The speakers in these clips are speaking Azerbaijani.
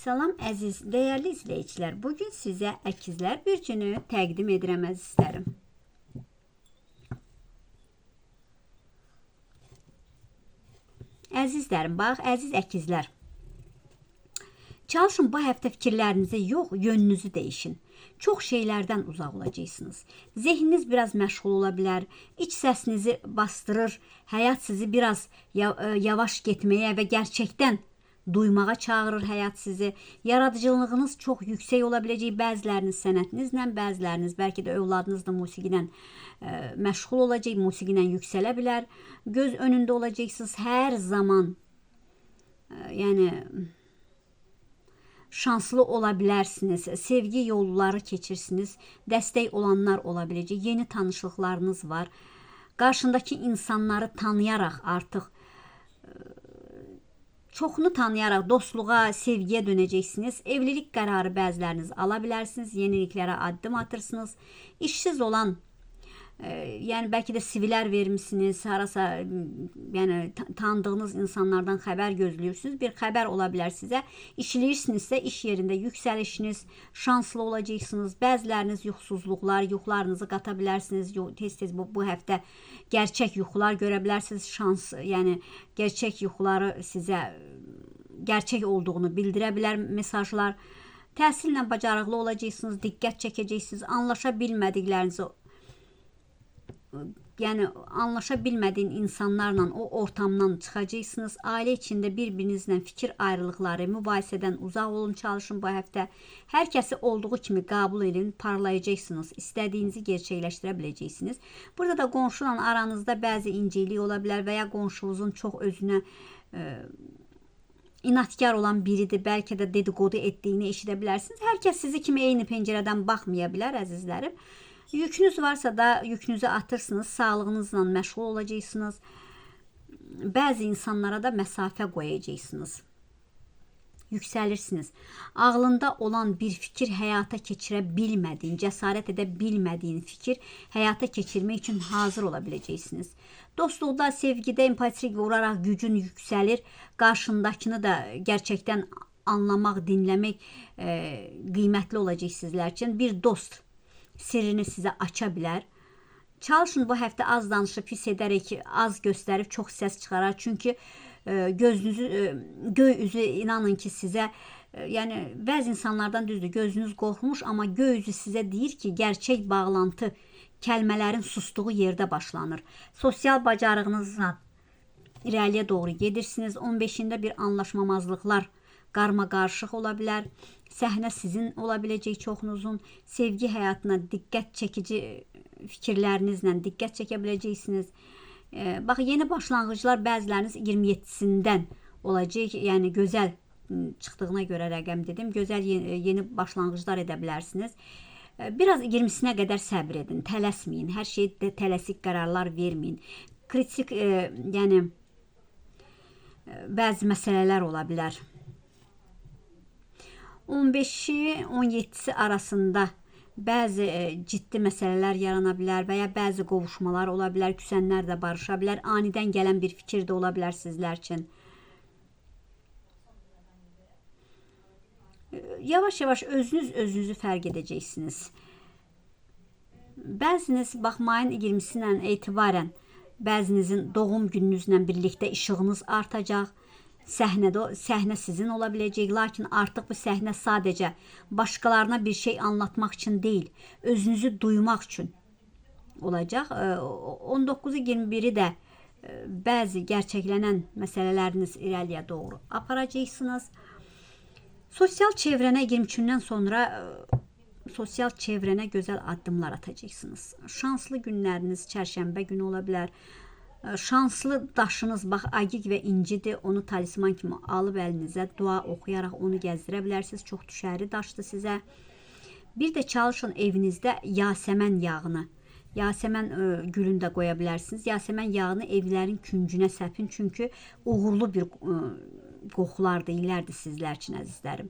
Salam əziz, dəyərli izləyicilər. Bugün sizə Əkizlər bürcünü təqdim edirəm əzizlərim. Əzizlərim, bax, əziz əkizlər. Çalışın bu həftə fikirlərinizi yox, yönünüzü dəyişin. Çox şeylərdən uzaq olacaqsınız. Zehniniz biraz məşğul ola bilər, iç səsinizi bastırır, həyat sizi biraz yavaş getməyə və gerçəkdən duymağa çağırır həyat sizi. Yaradıcılığınız çox yüksək ola biləcək. Bəziləriniz sənətinizlə, bəziləriniz bəlkə də övladınızla musiqi ilə məşğul olacaq, musiqi ilə yüksələ bilər. Göz önündə olacaqsınız hər zaman. Yəni şanslı ola bilərsiniz. Sevgi yolları keçirsiniz. Dəstək olanlar ola biləcək. Yeni tanışlıqlarınız var. Qarşındakı insanları tanıyaraq artıq çoxunu tanıyaraq dostluğa, sevgiyə dönəcəksiniz. Evlilik qərarı bəziləriniz ala bilərsiniz. Yeniliklərə addım atırsınız. İşsiz olan, yəni bəlkə də CV-lər vermişsiniz, harasa, yəni tanıdığınız insanlardan xəbər gözləyirsiniz. Bir xəbər ola bilər sizə. İşləyirsinizsə iş yerində yüksəlişiniz, şanslı olacaqsınız. Bəziləriniz yuxusuzluqlar, yuxularınızı qata bilərsiniz. Tez-tez bu həftə gerçək yuxular görə bilərsiniz. Şans, yəni gerçək yuxuları sizə gerçək olduğunu bildirə bilər mesajlar. Təhsillə bacarıqlı olacaqsınız, diqqət çəkəcəksiniz. Anlaşa bilmədiklərinizi, yəni anlaşa bilmədiyin insanlarla o ortamdan çıxacaqsınız. Ailə içində bir-birinizlə fikir ayrılıqları, mübahisədən uzaq olun, çalışın bu həftə. Hər kəsi olduğu kimi qəbul edin, parlayacaqsınız. İstədiyinizi gerçəkləşdirə biləcəksiniz. Burada da qonşuyla aranızda bəzi inciklik ola bilər və ya qonşunuzun çox özünə inatkar olan biridir. Bəlkə də dedikodu etdiyini eşidə bilərsiniz. Hər kəs sizi kimi eyni pəncərədən baxmaya bilər əzizlərim. Yükünüz varsa da yükünüzü atırsınız, sağlığınızla məşğul olacaqsınız. Bəzi insanlara da məsafə qoyacaqsınız. Yüksəlirsiniz. Ağlında olan bir fikir həyata keçirə bilmədiyin, cəsarət edə bilmədiyin fikir həyata keçirmək üçün hazır ola biləcəksiniz. Dostluqda, sevgidə empati quraraq gücün yüksəlir. Qarşındakını da gerçəkdən anlamaq, dinləmək qiymətli olacaq sizlər üçün. Bir dost sirrini sizə aça bilər. Çalışın bu həftə az danışıb, hiss edərək, az göstərib, çox səs çıxarar. Çünki gözünüzü, göy üzü inanın ki sizə, yəni bəzi insanlardan düzdür, gözünüz qorxmuş, amma göy üzü sizə deyir ki, gerçək bağlantı kəlmələrin sustuğu yerdə başlanır. Sosial bacarığınızla irəliyə doğru gedirsiniz. 15-də bir anlaşmamazlıqlar, qarma-qarışıq ola bilər. Səhnə sizin ola biləcək çoxunuzun. Sevgi həyatına diqqət çəkici fikirlərinizlə diqqət çəkə biləcəksiniz. Bax, yeni başlanğıclar bəziləriniz 27-sindən olacaq. Yəni gözəl çıxdığına görə rəqəm dedim. Gözəl yeni başlanğıclar edə bilərsiniz. Biraz 20-sinə qədər səbr edin, tələsməyin. Hər şeydə tələsik qərarlar verməyin. Kritik, yəni bəzi məsələlər ola bilər. 15-i, 17-si arasında bəzi ciddi məsələlər yarana bilər və ya bəzi qovuşmalar ola bilər, küsənlər də barışa bilər. Anidən gələn bir fikir də ola bilər sizlər üçün. Yavaş-yavaş özünüz özünüzü fərq edəcəksiniz. Bəziniz, bax, mayın 20-sindən etibarən bəzinizin doğum gününüzlə birlikdə işığınız artacaq. Səhnə sizin ola biləcək, lakin artıq bu səhnə sadəcə başqalarına bir şey anlatmaq üçün deyil, özünüzü duymaq üçün olacaq. 19-u 21-i də bəzi gerçəklənən məsələləriniz irəliyə doğru aparacaqsınız. Sosial çevrənə 23-dən sonra sosial çevrənə gözəl addımlar atacaqsınız. Şanslı günləriniz çərşənbə günü ola bilər. Şanslı daşınız, bax, aqiq və incidir. Onu talisman kimi alıb əlinizə dua oxuyaraq onu gəzdirə bilərsiniz. Çox düşərli daşdır sizə. Bir də çalışın evinizdə yasəmən yağını, yasəmən gülünü də qoya bilərsiniz. Yasəmən yağını evlərin küncünə səpin. Çünki uğurlu bir qoxulardır, illərdir sizlər üçün əzizlərim.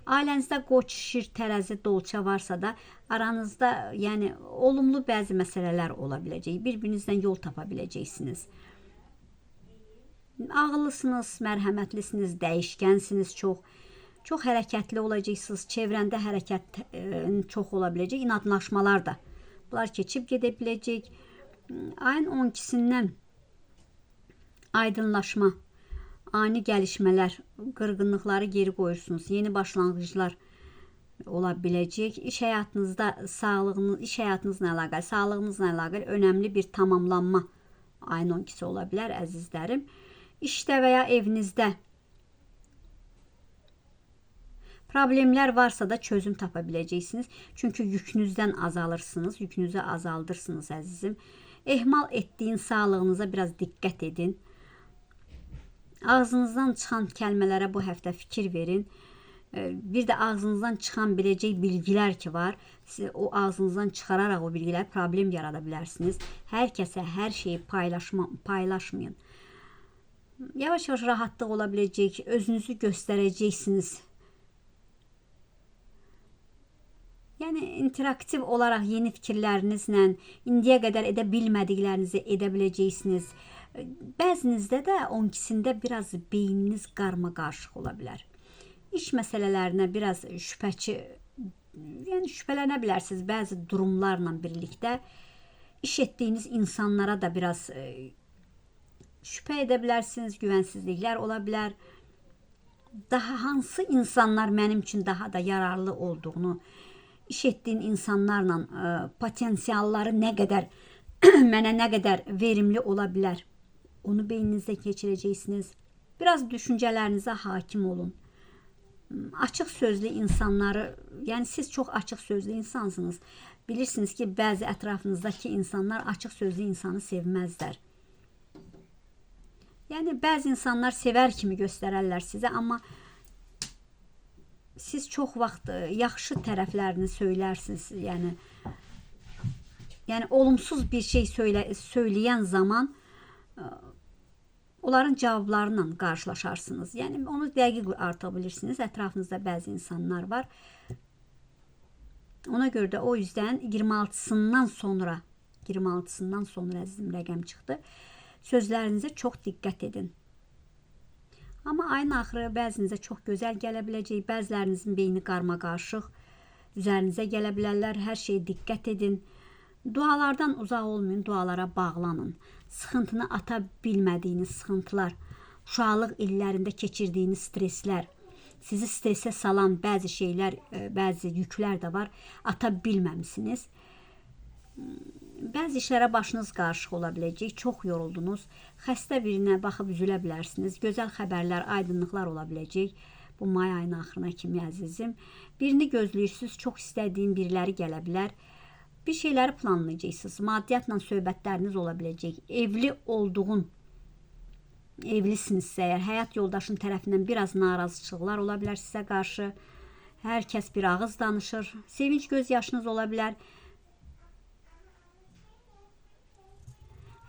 Ailənizdə qoç, şir, tərəzi, dolça varsa da aranızda yəni olumlu bəzi məsələlər ola biləcək. Bir-birinizdən yol tapa biləcəksiniz. Ağıllısınız, mərhəmətlisiniz, dəyişkənsiniz çox. Çox hərəkətli olacaqsınız. Çevrəndə hərəkət çox ola biləcək. İnadlaşmalar da. Bunlar keçib gedə biləcək. Ayın 12-sindən aydınlaşma, ani gəlişmələr, qırğınlıqları geri qoyursunuz. Yeni başlanğıclar ola biləcək. İş həyatınızda sağlığınız, iş həyatınızla əlaqəli, sağlığınızla əlaqəli önəmli bir tamamlanma ayın 12-si ola bilər əzizlərim. İşdə və ya evinizdə problemlər varsa da çözüm tapa biləcəksiniz. Çünki yükünüzdən azalırsınız, yükünüzü azaldırsınız əzizim. Ehmal etdiyin sağlığınıza biraz diqqət edin. Ağzınızdan çıxan kəlmələrə bu həftə fikir verin. Bir də ağzınızdan çıxan biləcək bilgilər ki var, siz o ağzınızdan çıxararaq o bilgilər problem yarada bilərsiniz. Hər kəsə hər şeyi paylaşmayın. Yavaş-yavaş rahatlıq ola biləcək, özünüzü göstərəcəksiniz. Yəni interaktiv olaraq yeni fikirlərinizlə indiyə qədər edə bilmədiklərinizi edə biləcəksiniz. Bəzinizdə də 12-sində biraz beyniniz qarma-qarışıq ola bilər. İş məsələlərinə biraz şübhəçi, yəni şübhələnə bilərsiniz bəzi durumlarla birlikdə. İş etdiyiniz insanlara da biraz şübhə edə bilərsiniz, güvənsizliklər ola bilər. Daha hansı insanlar mənim üçün daha da yararlı olduğunu, iş etdiyin insanlarla potensialları nə qədər mənə nə qədər verimli ola bilər, onu beyninizdə keçirəcəksiniz. Biraz düşüncələrinizə hakim olun. Açıq sözlü insanları, yəni siz çox açıq sözlü insansınız. Bilirsiniz ki, bəzi ətrafınızdakı insanlar açıq sözlü insanı sevməzlər. Yəni bəzi insanlar sevər kimi göstərərlər sizə, amma siz çox vaxt yaxşı tərəflərini söylərsiniz. Yəni olumsuz bir şey söyləyən zaman onların cavablarıyla qarşılaşarsınız. Yəni onu dəqiq artıq bilirsiniz. Ətrafınızda bəzi insanlar var. Ona görə də o yüzdən 26-sından sonra 26-sından sonra əzizim rəqəm çıxdı. Sözlərinizə çox diqqət edin. Amma ayın axırı bəzinizə çox gözəl gələ biləcək, bəzilərinizin beyni qarma-qarışıq, üzərinizə gələ bilərlər. Hər şeyə diqqət edin. Dualardan uzaq olmayın, dualara bağlanın. Sıxıntını ata bilmədiyiniz sıxıntılar, uşaqlıq illərində keçirdiyiniz streslər, sizi stresə salan bəzi şeylər, bəzi yüklər də var, ata bilməmisiniz. Bəzi işlərə başınız qarışıq ola biləcək, çox yoruldunuz, xəstə birinə baxıb üzülə bilərsiniz, gözəl xəbərlər, aydınlıqlar ola biləcək bu may ayının axırına kimi əzizim. Birini gözləyirsiniz, çox istədiyin biriləri gələ bilər. Bir şeyləri planlayacaqsınız, maddiyyatla söhbətləriniz ola biləcək. Evli olduğun, evlisinizsə əgər, həyat yoldaşın tərəfindən biraz narazıçılıqlar ola bilər sizə qarşı. Hər kəs bir ağız danışır, sevinç göz yaşınız ola bilər.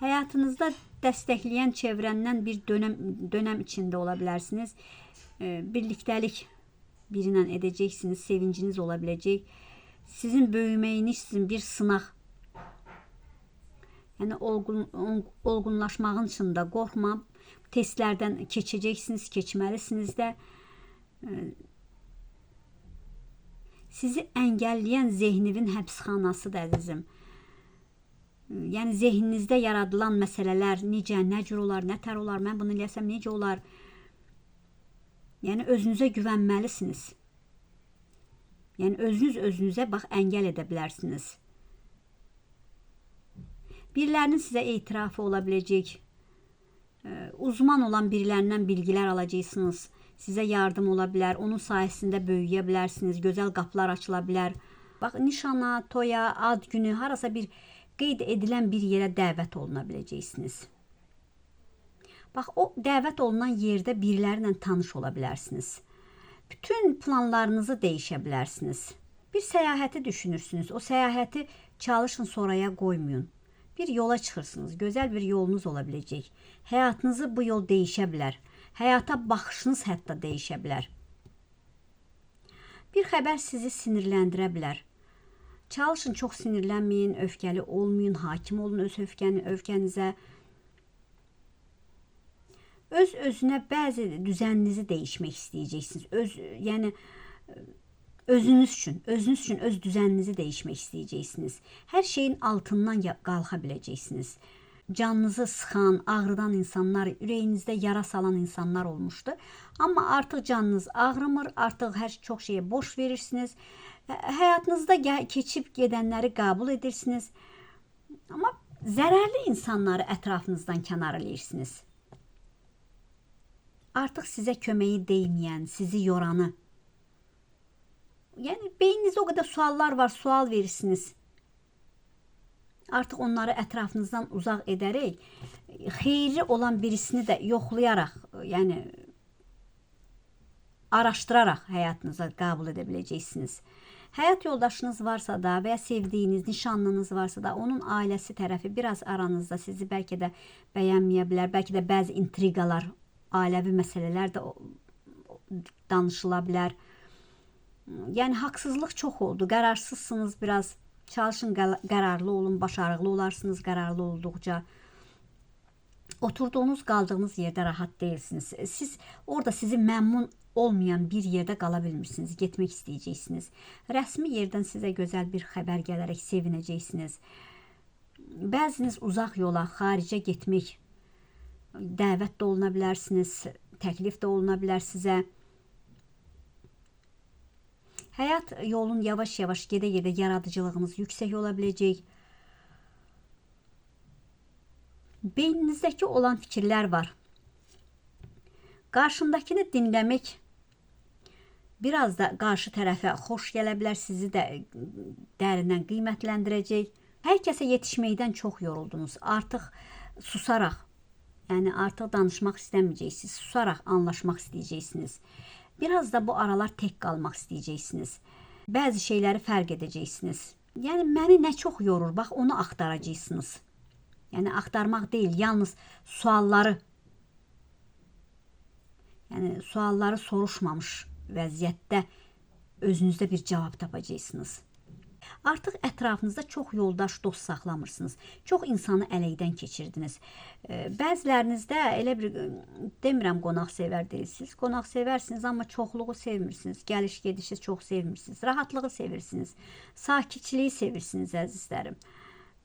Həyatınızda dəstəkləyən çevrəndən bir dönəm içində ola bilərsiniz. Birlikdəlik biri ilə edəcəksiniz, sevinciniz ola biləcək. Sizin böyüməyiniz sizin bir sınaq. Yəni olgunlaşmağın üçün də qorxma. Testlərdən keçəcəksiniz, keçməlisiniz də. Sizi əngəlləyən zehnivin həbsxanasıdır əzizim. Yəni zehninizdə yaradılan məsələlər necə, nə cür olar, nə tər olar, mən bunu eləyəsəm necə olar? Yəni özünüzə güvənməlisiniz. Yəni özünüz özünüzə bax əngəl edə bilərsiniz. Birilərinin sizə etirafı ola biləcək. Uzman olan birilərindən bilgilər alacaqsınız. Sizə yardım ola bilər. Onun sayəsində böyüyə bilərsiniz. Gözəl qapılar açıla bilər. Bax nişana, toya, ad günü, harasa bir qeyd edilən bir yerə dəvət oluna biləcəksiniz. Bax o dəvət olunan yerdə birilərlə tanış ola bilərsiniz. Bütün planlarınızı dəyişə bilərsiniz. Bir səyahəti düşünürsünüz. O səyahəti çalışın sonraya qoymayın. Bir yola çıxırsınız. Gözəl bir yolunuz ola biləcək. Həyatınızı bu yol dəyişə bilər. Həyata baxışınız hətta dəyişə bilər. Bir xəbər sizi sinirləndirə bilər. Çalışın çox sinirlənməyin, öfkəli olmayın, hakim olun öz öfkənizə. Öz özünə bəzi düzəninizi dəyişmək istəyəcəksiniz. Yəni özünüz üçün öz düzəninizi dəyişmək istəyəcəksiniz. Hər şeyin altından qalxa biləcəksiniz. Canınızı sıxan, ağrıdan insanlar, ürəyinizdə yara salan insanlar olmuşdu. Amma artıq canınız ağrımır, artıq hər çox şeyə boş verirsiniz. Həyatınızda keçib gedənləri qəbul edirsiniz. Amma zərərli insanları ətrafınızdan kənar eləyirsiniz. Artıq sizə köməyi dəyməyən, sizi yoranı. Yəni beyninizdə o qədər suallar var, sual verirsiniz. Artıq onları ətrafınızdan uzaq edərək, xeyirli olan birisini də yoxlayaraq, yəni araşdıraraq həyatınıza qəbul edə biləcəksiniz. Həyat yoldaşınız varsa da və ya sevdiyiniz, nişanlınız varsa da onun ailəsi tərəfi biraz aranızda sizi bəlkə də bəyənməyə bilər, bəlkə də bəzi intriqalar, ailəvi məsələlər də danışıla bilər. Yəni haqsızlıq çox oldu, qərarsızsınız biraz. Çalışın, qərarlı olun, başarılı olarsınız qərarlı olduqca. Oturduğunuz, qaldığınız yerdə rahat deyilsiniz. Siz orada sizi məmnun olmayan bir yerdə qala bilmirsiniz, getmək istəyəcəksiniz. Rəsmi yerdən sizə gözəl bir xəbər gələrək sevinəcəksiniz. Bəziniz uzaq yola, xaricə getmək, dəvət də oluna bilərsiniz, təklif də oluna bilər sizə. Həyat yolun yavaş-yavaş gedə-gedə yaradıcılığınız yüksək ola biləcək. Beyninizdəki olan fikirlər var. Qarşındakını dinləmək biraz da qarşı tərəfə xoş gələ bilər, sizi də dərindən qiymətləndirəcək. Hər kəsə yetişməkdən çox yoruldunuz. Artıq susaraq, yəni artıq danışmaq istəməyəcəksiniz, susaraq anlaşmaq istəyəcəksiniz. Biraz da bu aralar tək qalmaq istəyəcəksiniz. Bəzi şeyləri fərq edəcəksiniz. Yəni məni nə çox yorur, bax onu axtaracaqsınız. Yəni axtarmaq deyil, yalnız sualları, yəni sualları soruşmamış vəziyyətdə özünüzdə bir cavab tapacaqsınız. Artıq ətrafınızda çox yoldaş, dost saxlamırsınız. Çox insanı ələkdən keçirdiniz. Bəzilərinizdə elə bir, demirəm qonaqsevər deyilsiniz. Qonaqsevərsiniz, amma çoxluğu sevmirsiniz. Gəliş gedişi çox sevmirsiniz. Rahatlığı sevirsiniz. Sakitçiliyi sevirsiniz əzizlərim.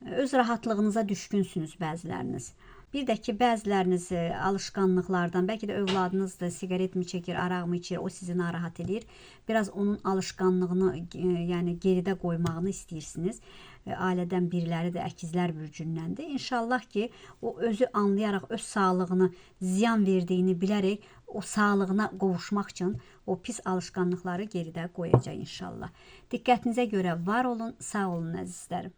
Öz rahatlığınıza düşkünsünüz bəziləriniz. Bir də ki, bəziləriniz alışqanlıqlardan, bəlkə də övladınız da siqaret mi çəkir, araq mı içir, o sizi narahat eləyir. Biraz onun alışqanlığını, yəni geridə qoymağını istəyirsiniz. Ailədən biriləri də əkizlər bürcündəndir. İnşallah ki, o özü anlayaraq öz sağlığını ziyan verdiyini bilərək o sağlığına qovuşmaq üçün o pis alışqanlıqları geridə qoyacaq inşallah. Diqqətinizə görə var olun, sağ olun əzizlərim.